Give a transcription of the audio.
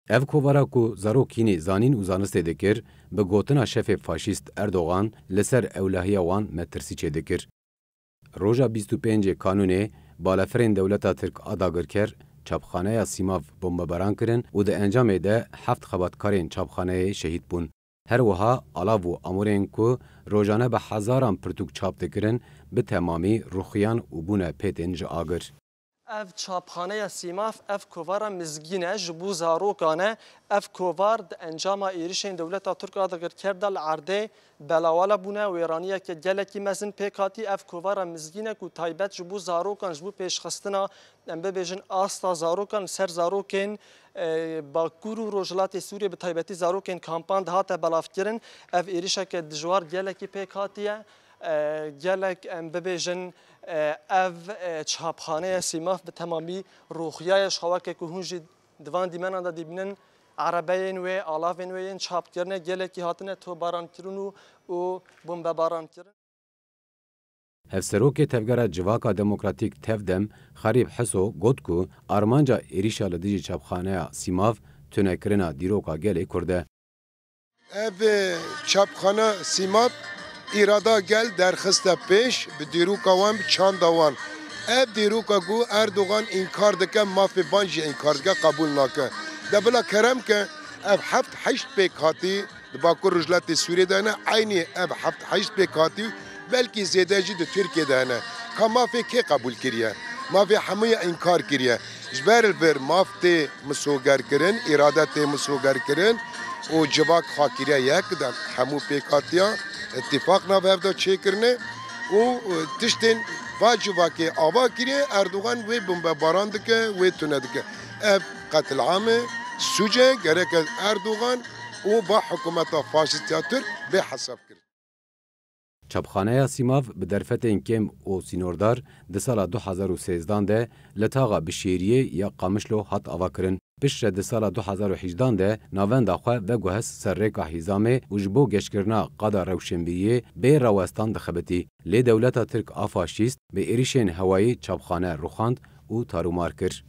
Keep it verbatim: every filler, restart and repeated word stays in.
Ev kovara ku zarok hînî zanîn û zanistê dikir, bi gotina şefê faşîst Erdogan li ser ewlehiya wan metirsî çêdikir. Roja bîst û pêncê Kanûnê balefirên dewleta Tirk a dagirker çapxaneya Sîmav bombebaran kirin û di encamê de heft xebatkarên çapxaneyê şehîd bûn. Her wiha alav û amûrên ku rojane bi hezaran pirtûk çap dikirin, bi temamî rûxiyan û bûne pêtên ji agir. Ev çapxaneya Sîmav, ev kovara mizgîn e, ji bo zarokan e. Ev kovar di encama êrişên dewleta Tirk a dagirker de li erdê belawala bûne, wêraniyeke gelekî mezin pêk hatî. Ev kovara mizgîn e ku taybet ji bo zarokan, ji bo pêşxistina, em bibêjin, asta zarokan li ser zarokên, e, Bakur û Rojhilatê Sûriyê, bi taybetî zarokên kampan de hate belavkirin. Ev êrişeke dijwar gelekî pêk hatiye. E, gelek, em bibêjin, e, ev, e, çapxaneya Sîmav bi temamî rûxiyaye, ji xwe weke ku hûn jî di van dîmenan de dibînin, erebeyên wê, alavên wê yên çapkirine gelekî hatine topbarankirin û, û bombebarankirin. Hevserokê Tevgera Civaka Demokratîk, Tevdem, Xerîb Hiso got ku armanca êrîşa li dijî çapxaneya Sîmav tunekirina dîroka gelê Kurd e. Ev, e, çapxana Sîmav îrada gel derxiste pêş, bi dîroka wan, bi çanda wan. Ev dîroka ku Erdogan înkar dike, mafê van jî înkar dike, qebûl nake. De bila kerem ke, ev heft heşt pêkhatî di Bakur Rojhilatê Sûriyê de hene, eynî ev heft heşt pêkhatî belkî zêde jî di Tirkiyê de hene. Ka mafê kê qebûl kiriye? Mafê hemûya înkar kiriye. Ji ber li vir maf tê misogerkirin, îrade tê misogerkirin û civak xwe kiriye yek, de hemû pêkhatiya îtîfaq nav hev de çêkirine û, e, tiştên va civakê ava kiriye, Erdogan wê bombebaran dike, wê tune dike. Ev qetilame, sûc e, gerek e Erdogan û va hikûmeta faşîst ya Tirk bê hesab kirin. Çapxaneya Sîmav bi derfetên kêm û sînordar di sala du hezar û sêzdan de li taxa Bişêriyê ya Qamişlo hat avakirin. Piştre di sala du hezar û hejdan de navenda xwe veguhest ser rêka Hîzamê û ji bo geşkirina qada rewşenbîriyê bê rawestan dixebitî. Lê dewleta Tirk a faşîst bi êrişên hewayî çapxane rûxand û tarûmar kir.